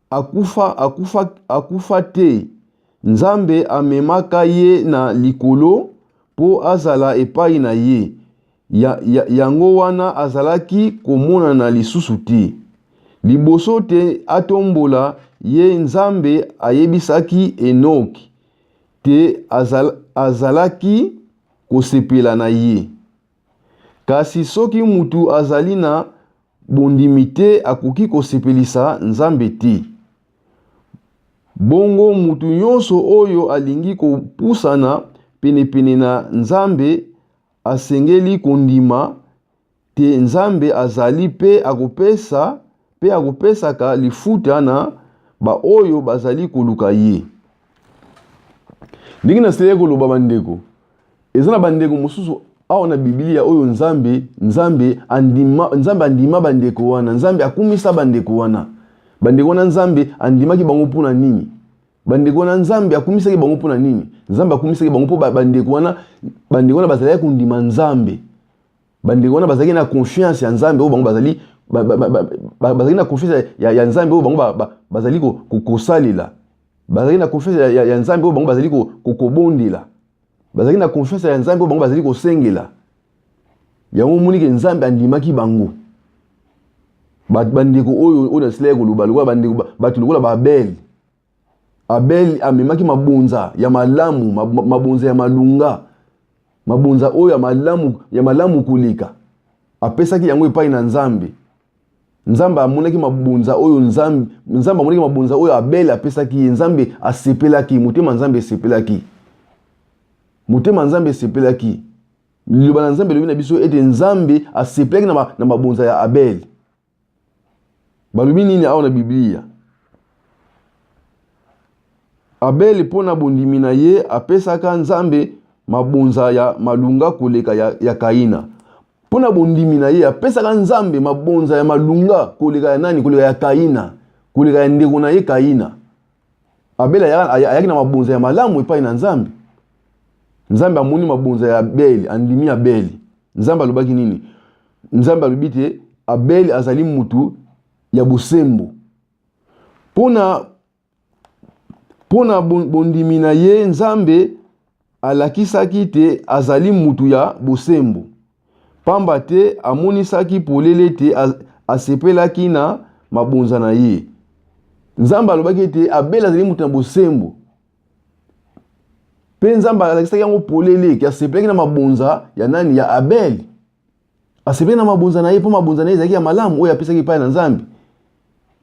akufa, akufa, akufa te. Nzambe amemaka ye na likolo mpo azala epai na ye. Ya, ya, yango wana azalaki komonana lisusu te. Liboso te atombola ye, Nzambe ayebisaki Enoki te azal, azalaki kosepela na ye. Kasi soki mutu azali na bondimi te akoki kosepelisa Nzambe te. Bongo mutu nyonso oyo alingi kopusana penepene na Nzambe asengeli kondima te Nzambe azali mpe akopesa mpe akopesaka lifuta na baoyo bazali koluka ye. Ndenge nasilaki koloba bandeko, eza na bandeko mosusu awa na Biblia oyo Nzambe, Nzambe andima, Nzambe andima bandeko wana, Nzambe akumisa bandeko wana. Bandeko wana Nzambe andimaki bango mpo na nini? Bandeko wana Nzambe akumisaki bango mpo na nini? Nzambe akumisaki bango mpo bandeko wana, bandeko wana bazalaki kondima Nzambe. Bandeko wana bazalaki na confiance ya Nzambe oyo bango bazali bazalaki na confiance ya, ya Nzambe oyo bango bazali kosalela. Bazalaki na confiance ya, ya, ya Nzambe oyo bango bazali kobondela. Bazalaki na confiance ya Nzambe oyo bango bazali kosengela. Yango omoni ke Nzambe andimaki bango. Bandeko oyo oyo nasilaki koloba lokola bandeko bato lokola ba Abel. Abel amemaki mabonza ya malamu, mabonza ya malunga, mabonza oyo ya malamu, ya malamu koleka. Apesaki yango epai na Nzambe. Nzambe amonaki mabonza oyo Nzambe, Nzambe amonaki mabonza oyo Abel apesaki ye. Nzambe asepelaki, motema Nzambe esepelaki. Motema Nzambe esepelaki. Liloba na Nzambe elobi na biso ete Nzambe asepelaki na, na mabonza ya Abel. Balobi nini awa na Biblia? Abel mpo na bondimi na ye apesaka Nzambe mabonza ya malunga koleka ya, ya Kaina. Mpo na bondimi na ye apesaka Nzambe mabonza ya malunga koleka ya nani? Koleka ya Kaina, koleka ya ndeko na ye Kaina. Abel ayaki na mabonza ya malamu epai na Nzambe. Nzambe amoni mabonza ya Abel, andimi Abel. Nzambe alobaki nini? Nzambe alobi te Abel azali mutu ya bosembo. Pona pona bondimi na ye Nzambe alakisaki te azali mutu ya bosembo. Pamba te amonisaki polele te asepelaki na mabonza na ye. Nzambe alobaki ete Abel azali mutu ya bosembo. Mpe Nzambe alakisaki yango polele ke asepelaki na mabonza ya nani? Ya Abel. Asepelaki na mabonza na ye mpo mabonza na ye ezalaki ya malamu oyo apesaki epai na Nzambe.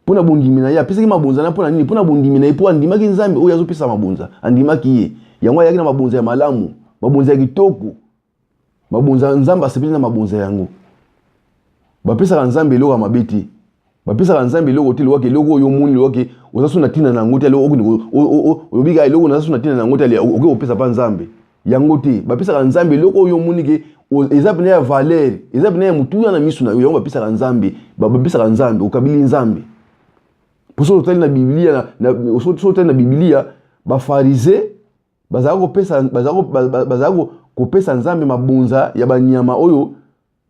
Mpo na bondimi na ye apesaki mabonza na mpo na nini? Mpo na bondimi na ye, mpo andimaki Nzambe oyo azopesa mabonza, andimaki ye. Yango ayaki na mabonza ya malamu, mabonza ya kitoko. Mabonza, Nzambe asepeli na mabonza yango. Bapesaka Nzambe eloko ya mabe te. Bapesaka Nzambe eloko te lowaki eloko oyo omoni lowaki oza so na ntina na yango te olobi kaka eloko naza so na ntina na yango te okoki kopesa mpa Nzambe yango te. Bapesaka Nzambe eloko oyo omoni ke eza mpena ya valeur, eza mpena ya motuya na miso na yo, yango bapesaka Nzambe, bapesaka Nzambe, okabili Nzambe. Mpo soki otali na Biblia, soki otali na Biblia, bafarize bazalaka kopesa, bazalaka kopesa Nzambe mabonza ya banyama oyo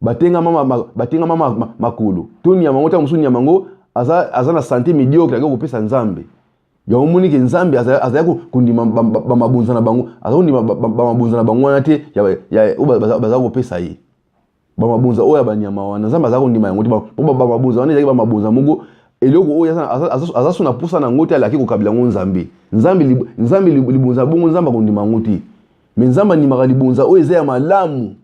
batengama batengama makolo to nyama yango ntango mosusu nyama yango aza, aza na sante mediocre ake kopesa nzambe yango omoni ke nzambe azali kondima bamabonza na bango aza kondima bamabonza na bango wana te oyo baza kopesa ye bamabonza oyo ya banyama wana nzambe aza kondima yango te mpo bamabonza wana ezalaki bamabonza moko eloko oyo aza so na mposa na yango te alaki kokabela yango nzambe nzambe nzambe libonza bongo nzambe akondima yango te me nzambe andimaka libonza oyo eza ya malamu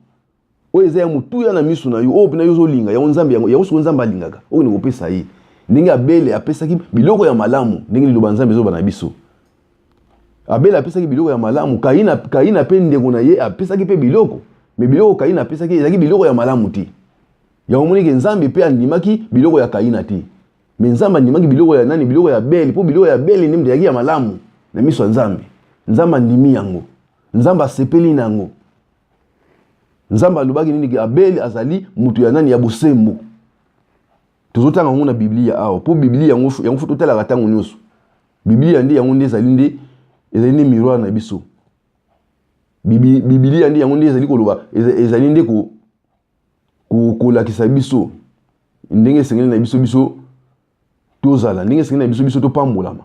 oyo eza ya motuya na miso na yo oyo mpena yo ozolinga yango nzambe yango yango sikoyo nzambe alingaka oyo nde kopesa ye ndenge abele apesaki biloko ya malamu ndenge liloba nzambe ezoba na biso abele apesaki biloko ya malamu kaina kaina mpe ndeko na ye apesaki mpe biloko me biloko kaina apesaki ezalaki biloko ya malamu te yango omonike nzambe mpe andimaki biloko ya kaina te me nzambe andimaki biloko ya nani biloko ya abele mpo biloko ya abele nde moto ezalaki ya malamu na miso ya nzambe nzambe andimi yango nzambe asepeli na yango Nzambe alobaki nini ke Abel azali moto ya nani ya bosembo. Tozotanga yango na Biblia awa mpo Biblia yango yango fo totalaka ntango nyonso. Biblia nde yango nde ezali nde ezali nde miroir na biso. Biblia nde yango nde ezali koloba ezali nde ko kolakisa biso ndenge esengeli na biso biso tozala ndenge esengeli na biso biso topambolama.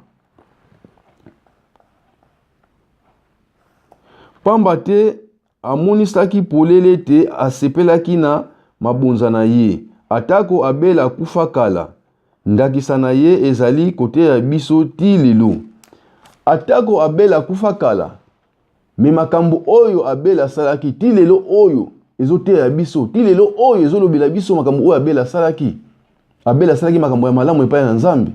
Pamba te amonisaki polele ete asepelaki na mabonza na ye. Atako Abele akufa kala, ndakisa na ye ezali koteya biso tii lelo. Atako Abele akufa kala, me makambo oyo Abele asalaki tii lelo oyo ezoteya biso, tii lelo oyo ezolobela biso makambo oyo Abele asalaki. Abele asalaki makambo ya malamu epai na Nzambe.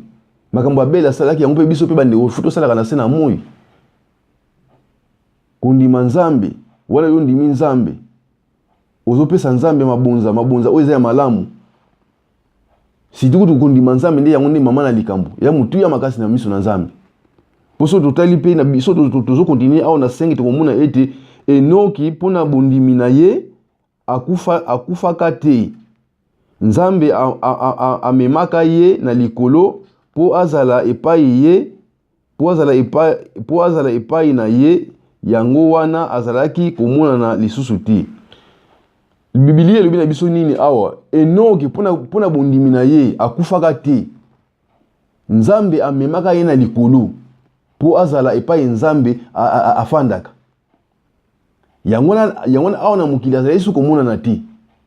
Makambo Abele asalaki yango mpe biso mpe bandeko fo tosalaka na se na moi. Kondima Nzambe, wana yo ondimi Nzambe, ozopesa Nzambe mabonza, mabonza oyo eza ya malamu. Surtout kutu kondima Nzambe nde yango nde mama na likambo ya motuya makasi na miso na Nzambe. Mpo soki totali mpe na biso tozo continuer awa na 5 tokomona ete Enoki mpo na bondimi na ye akufa, akufaka te. Nzambe amemaka ye na likolo mpo azala epai ye mpo azala epai, mpo azala epai na ye, yango wana azalaki komonana lisusu te. Biblia elobi na biso nini awa? Enoki mpo na bondimi na ye akufaka te. Nzambe amemaka ye na likolo mpo azala epai Nzambe afandaka. Yango wana awa na mokili azalaki lisusu komonana te.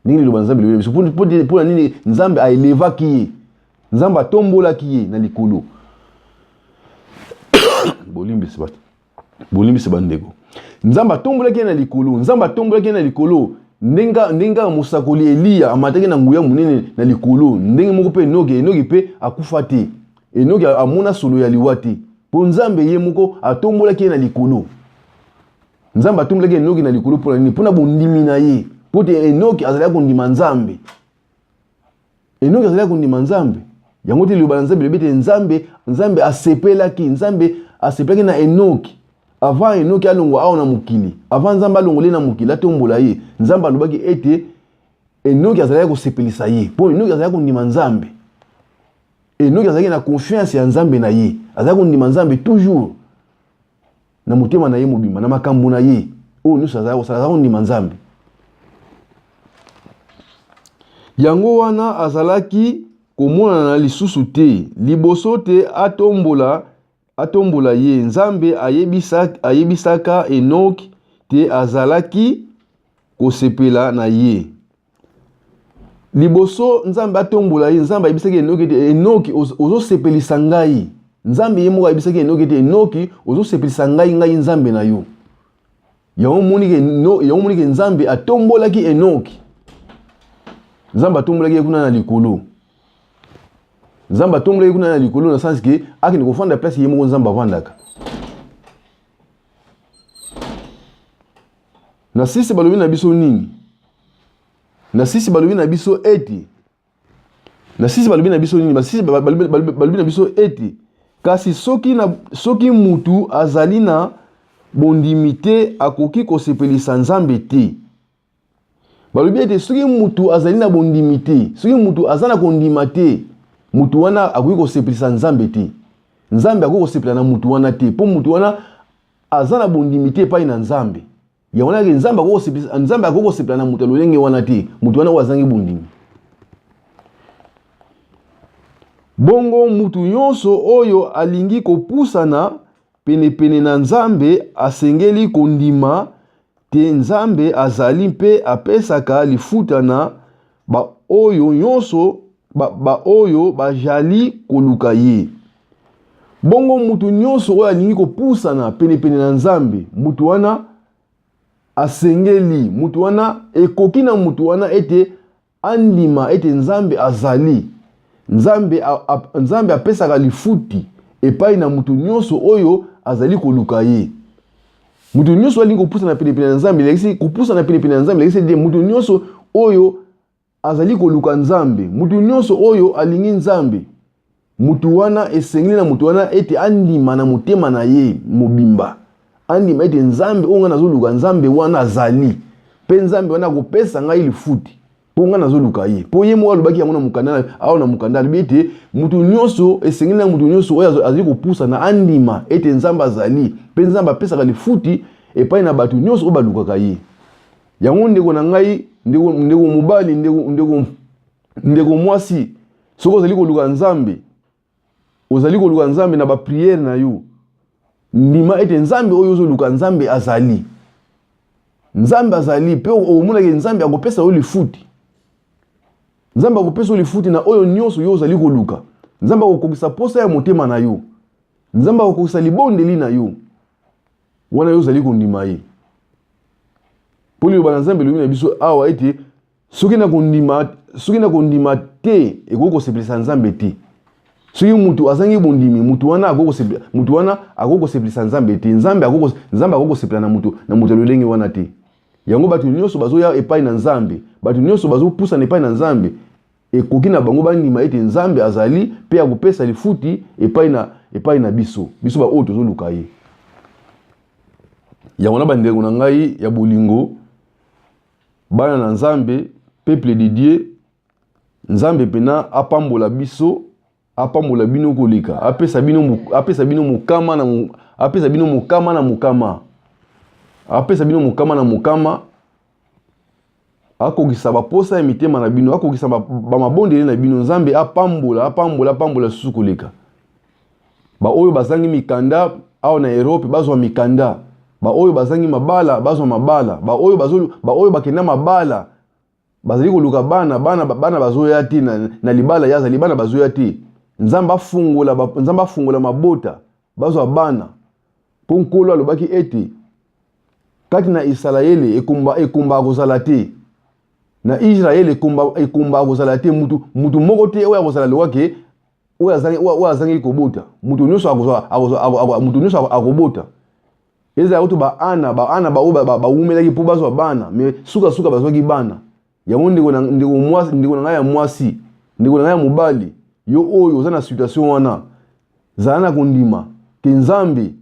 Ndenge liloba Nzambe elobi na biso. Mpo na nini Nzambe aelevaki ye? Nzambe atombolaki ye na likolo. Bolimbisi bato. Bolimbisi bandeko. Nzambe atombolaki ye na likolo. Nzambe atombolaki ye na likolo. Ndenge ndenge kaka mosakoli Eliya amataki na nguya monene na likolo, ndenge moko mpe Enoki, Enoki mpe akufa te. Enoki amona solo ya liwa te. Mpo Nzambe ye moko atombolaki ye na likolo. Nzambe atombolaki Enoki na likolo mpo na nini? Mpo na bondimi na ye. Mpo te Enoki azalaki kondima Nzambe. Enoki azalaki kondima Nzambe. Yango te liloba na Nzambe elobi ete Nzambe, Nzambe asepelaki, Nzambe asepelaki na Enoki. Avant Enoki alongwa awa na mokili, avant Nzambe alongola ye na mokili, atombola ye, Nzambe alobaki ete Enoki azalaki kosepelisa ye, mpo Enoki azalaki kondima Nzambe. Enoki azalaki na confiance ya Nzambe na ye, azalaki kondima Nzambe toujours na motema na ye mobimba, na makambo na ye oyo nyonso azalaki kosala, azalaki kondima Nzambe. Yango wana azalaki komonana lisusu te liboso te atombola atombola ye. Nzambe ayebisa, ayebisaka Enoki te azalaki kosepela na ye. Liboso Nzambe atombola ye, Nzambe ayebisaki Enoki ete Enoki ozosepelisa ngai. Nzambe ye moko ayebisaki Enoki ete Enoki ozosepelisa ngai, ngai Nzambe na yo. Yango omoni ke yango omoni ke Nzambe atombolaki Enoki. Nzambe atombolaki ye kuna na likolo. Nzambe atombolaki kuna na likolo na sens ke akende kofanda place ye moko Nzambe avandaka. Na sisi balobi na biso nini? Na sisi balobi na biso ete. Na 6 balobi na biso nini? Ba 6 balobi na biso ete kasi soki, na, soki mutu azali na bondimi te akoki kosepelisa Nzambe te. Balobi ete soki mutu azali na bondimi te, soki mutu aza na kondima te, mutu wana akoki kosepelisa Nzambe te. Nzambe akoki kosepela na mutu wana te, mpo mutu wana aza na bondimi te epai na Nzambe. Yango wana Nzambe akoki kosepelisa, Nzambe akoki kosepela na moto ya lolenge wana te, moto wana oyo azangi bondimi. Bongo moto nyonso oyo alingi kopusana penepene na Nzambe asengeli kondima te Nzambe azali mpe apesaka lifuta na baoyo nyonso baoyo ba bajali koluka ye. Bongo moto nyonso oyo alingi kopusana penepene na Nzambe, moto wana asengeli, moto wana ekoki na moto wana ete andima ete Nzambe azali. Nzambe, a, a, Nzambe apesaka lifuti epai na moto nyonso oyo azali koluka ye. Moto nyonso alingi kopusana penepene na Nzambe, elakisi kopusana penepene na Nzambe elakisi ete moto nyonso oyo azali koluka Nzambe, moto nyonso oyo alingi Nzambe, moto wana esengeli na moto wana ete andima na motema na ye mobimba, andima ete Nzambe oyo ngai nazoluka, Nzambe wana azali, mpe Nzambe wana akopesa ngai lifuti mpo ngai nazoluka ye. Mpo ye moko alobaki yango na mokanda, awa na mokanda alobi ete moto nyonso, esengeli na moto nyonso oyo azali kopusana andima ete Nzambe azali, mpe Nzambe apesaka lifuti epai na bato nyonso oyo balukaka ye. Yango ndeko na ngai, ndeko, ndeko mobali, ndeko, ndeko, ndeko mwasi, soki ozali koluka Nzambe, ozali koluka Nzambe na bapriere na yo, ndima ete Nzambe oyo ozoluka, Nzambe azali. Nzambe azali, mpe okomonaka Nzambe akopesa yo lifuti. Nzambe akopesa yo lifuti na oyo nyonso yo ozali koluka. Nzambe akokokisa posa ya motema na yo. Nzambe akokokisa libondeli na yo. Wana yo ozali kondima ye. Mpo liloba na Nzambe elobi na biso awa ete soki na kondima, soki na kondima te ekoki kosepelisa Nzambe te. Soki mutu azangi bondimi, mutu wana akoki kosepela, mutu wana akoki kosepelisa Nzambe te. Nzambe akoki, Nzambe akoki kosepela na mutu, na mutu ya lolenge wana te. Yango bato nyonso bazoya epai na Nzambe, bato nyonso bazopusana epai na Nzambe, ekoki na bango bandima ete Nzambe azali mpe akopesa lifuti epai na, epai na biso, biso baoyo tozoluka ye. Yango na bandeko na ngai ya bolingo, bana na Nzambe, peuple de Dieu, Nzambe mpena apambola biso, apambola bino koleka, apesa bino, apesa bino mokama na, apesa bino mokama na mokama, apesa bino mokama na mokama, akokisa baposa ya mitema na bino, akokisa bamabondeli na bino. Nzambe apambola, apambola, apambola susu koleka. Baoyo bazangi mikanda awa na Europe bazwa mikanda, baoyo bazangi mabala bazwa mabala, baoyo bazo, baoyo bakenda mabala bazali koluka bana, bana, bana bazoya te na, na libala ya azali bana bazoya te. Nzambe afungola, Nzambe afungola mabota bazwa bana, mpo Nkolo alobaki ete kati na Isalaele ekomba, ekomba akozala te na Israele ekomba, ekomba akozala te mutu, mutu moko te oyo akozala lokwake oyo azangi, oyo azangi kobota. Mutu nyonso akozwa, akozwa, mutu nyonso akobota. Ezala kutu ba Ana, ba Ana baoyo bawumelaki mpo bazwa bana, mais suka suka bazwaki bana. Yango ndeko na, ndeko mwasi, ndeko na ngai ya mwasi, ndeko na ngai ya mobali, yo oyo oza na situation wana, zala na kondima ke Nzambe,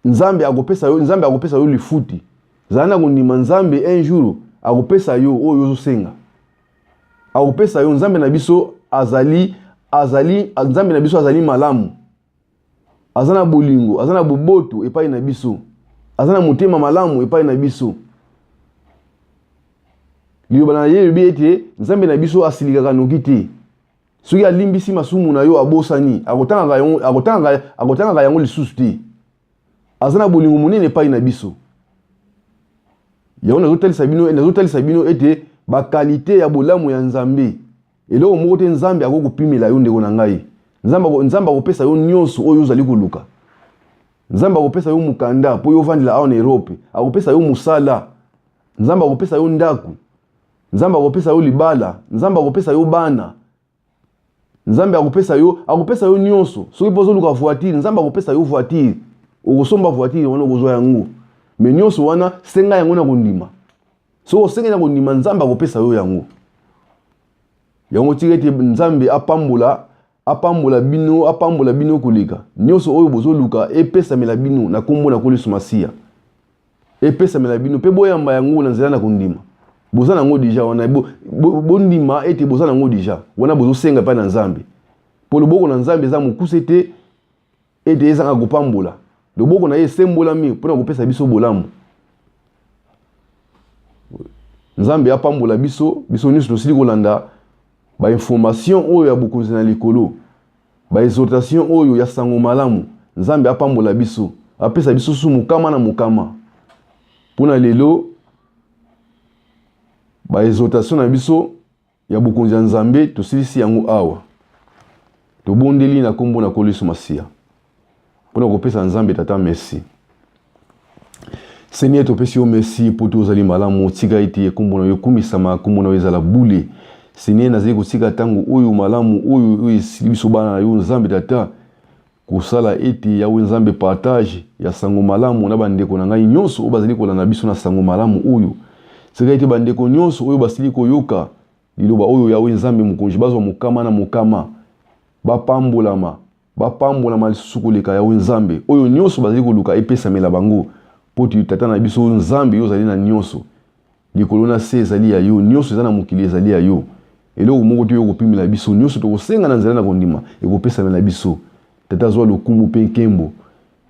Nzambe akopesa yo, Nzambe akopesa yo lifuti. Zala na kondima Nzambe un jour akopesa yo oyo ozosenga. Akopesa yo. Nzambe na biso azali, azali, Nzambe na biso azali malamu. Aza na bolingo, aza na boboto epai na biso. Aza na motema malamu epai na biso. Liloba na ye elobi ete Nzambe na biso asilikaka noki te. Soki alimbisi masumu na yo abosani, akotangaka yango, akotangaka, akotangaka yango lisusu te. Aza na bolingo monene epai na biso. Yango nazotalisa bino, nazotalisa bino ete bakalite ya bolamu ya Nzambe, eloko moko te Nzambe akoki kopimela yo ndeko na ngai. Nzambe, Nzambe akopesa yo nyonso oyo ozali koluka. Nzambe akopesa yo mokanda mpo yo ovandela awa na Europe. Akopesa yo mosala. Nzambe akopesa yo ndako. Nzambe akopesa yo libala. Nzambe akopesa yo bana. Nzambe akopesa yo, akopesa yo nyonso. Soki mpo ozoluka voiture, Nzambe akopesa yo voiture. Okosomba voiture wana, okozwa yango. Mais nyonso wana, senga yango na kondima. Soki osengi na kondima, Nzambe akopesa yo yango. Yango tika ete Nzambe apambola, apambola bino, apambola bino koleka. Nyonso oyo bozoluka epesamela bino na nkombo na Nkolo Yesu Masiya. Epesamela bino mpe boyamba yango na nzela na kondima. Boza na yango deja wana, bondima ete boza na yango deja wana, bozosenga epai na Nzambe. Mpo loboko na Nzambe eza mokuse te ete ezanga kopambola. Loboko na ye esembolami mpo na kopesa biso bolamu. Nzambe apambola biso, biso nyonso tosili kolanda ba information oyo ya bokonzi na likolo, ba exhortation oyo ya sango malamu. Nzambe apambola biso, apesa biso su mokama na mokama. Mpo na lelo ba exhortation na biso ya bokonzi ya Nzambe tosilisi yango awa. Tobondeli na nkombo na Nkolo Yesu Masiya mpo na kopesa Nzambe Tata merci. Seigneur, topesi yo merci mpo te ozali malamu. Tika ete nkombo na yo ekumisama, nkombo na yo ezala bule. Seigneur, nazali kotika ntango oyo malamu oyo oyo esili biso bana na yo Nzambe Tata kosala ete Yawe Nzambe partage ya sango malamu na bandeko na ngai nyonso oyo bazali kolanda biso na sango malamu oyo. Tika ete bandeko nyonso oyo basili koyoka liloba oyo Yawe Nzambe Mokonzi bazwa mokama na mokama, bapambolama, bapambolama lisusu koleka Yawe Nzambe. Oyo nyonso bazali koluka epesamela bango, mpo te Tata na biso Nzambe, yo ozali na nyonso. Likolo na se ezali ya yo, nyonso eza na mokili ezali ya yo. Eloko moko te yo okopimela biso, nyonso tokosenga na nzela na kondima ekopesamela biso. Tata, zwa lokumu mpe nkembo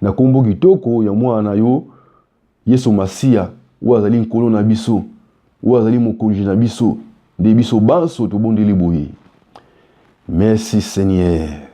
na nkombo kitoko ya mwana na yo Yesu Masiya, oyo azali Nkolo na biso, oyo azali Mokonzi na biso, nde biso banso tobondeli boye. Merci Seigneur.